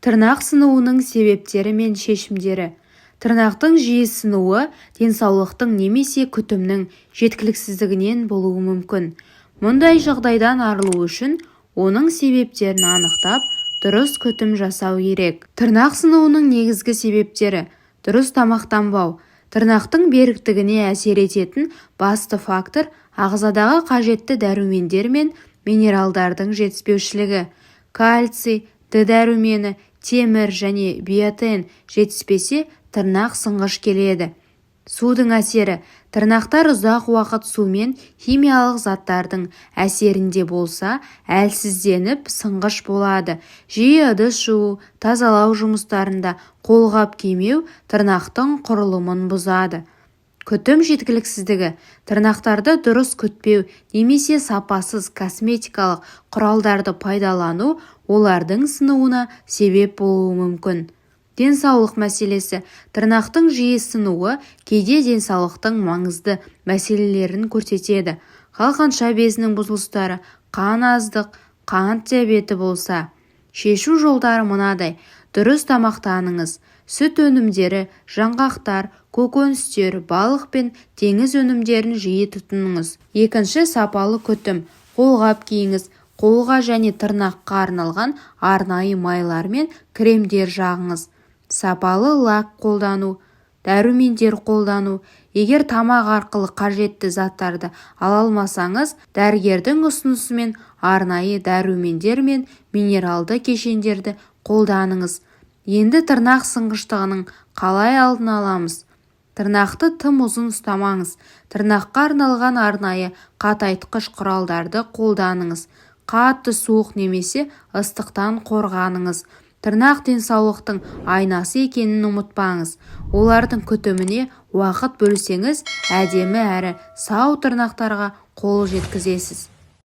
Тырнақ сынуының себептері мен шешімдері. Тырнақтың жиі сынуы денсаулықтың немесе күтімнің жеткіліксіздігінен болуы мүмкін. Мұндай жағдайдан арылу үшін оның себептерін анықтап, дұрыс күтім жасау керек. Тырнақ сынуының негізгі себептері: Дұрыс тамақтанбау. Тырнақтың беріктігіне әсер ететін басты фактор – ағзадағы қажетті дәрумендер мен минералдардың жетіспеушілігі. Кальций, Д дәрумені, темір және биотин жетіспесе, тырнақ сынғыш келеді. Судың әсері. Тырнақтар ұзақ уақыт су мен химиялық заттардың әсерінде болса, әлсізденіп, сынғыш болады. Жиі ыдыс жуу, тазалау жұмыстарында қолғап кимеу тырнақтың құрылымын бұзады. Күтім жеткіліксіздігі. Тырнақтарды дұрыс күтпеу немесе сапасыз косметикалық құралдарды пайдалану олардың сынуына себеп болуы мүмкін. Денсаулық мәселесі. Тырнақтың жиі сынуы кейде денсаулықтың маңызды мәселелерін көрсетеді: қалқанша безінің бұзылыстары, қан аздық, қант диабеті болса. Шешу жолдары мынадай: Дұрыс тамақтаныңыз. Сүт өнімдері, жаңғақтар, көкөністер, балық пен теңіз өнімдерін жиі тұтыныңыз. Екінші, сапалы күтім. Қолғап киіңіз, қолға және тырнаққа арналған арнайы майлар мен кремдер жағыңыз. Сапалы лак қолдану, дәрумендер қолдану. Егер тамақ арқылы қажетті заттарды ала алмасаңыз, дәрігердің ұсынысымен арнайы дәрумендер мен минералды кешендерді қолданыңыз. Енді тырнақ сынғыштығының қалай алдын аламыз? Тырнақты тым ұзын ұстамаңыз. Тырнаққа арналған арнайы қатайтқыш құралдарды қолданыңыз. Қатты суық немесе ыстықтан қорғаныңыз. Тырнақ денсаулықтың айнасы екенін ұмытпаңыз. Олардың күтіміне уақыт бөлсеңіз, әдемі әрі сау тырнақтарға қол жеткізесіз.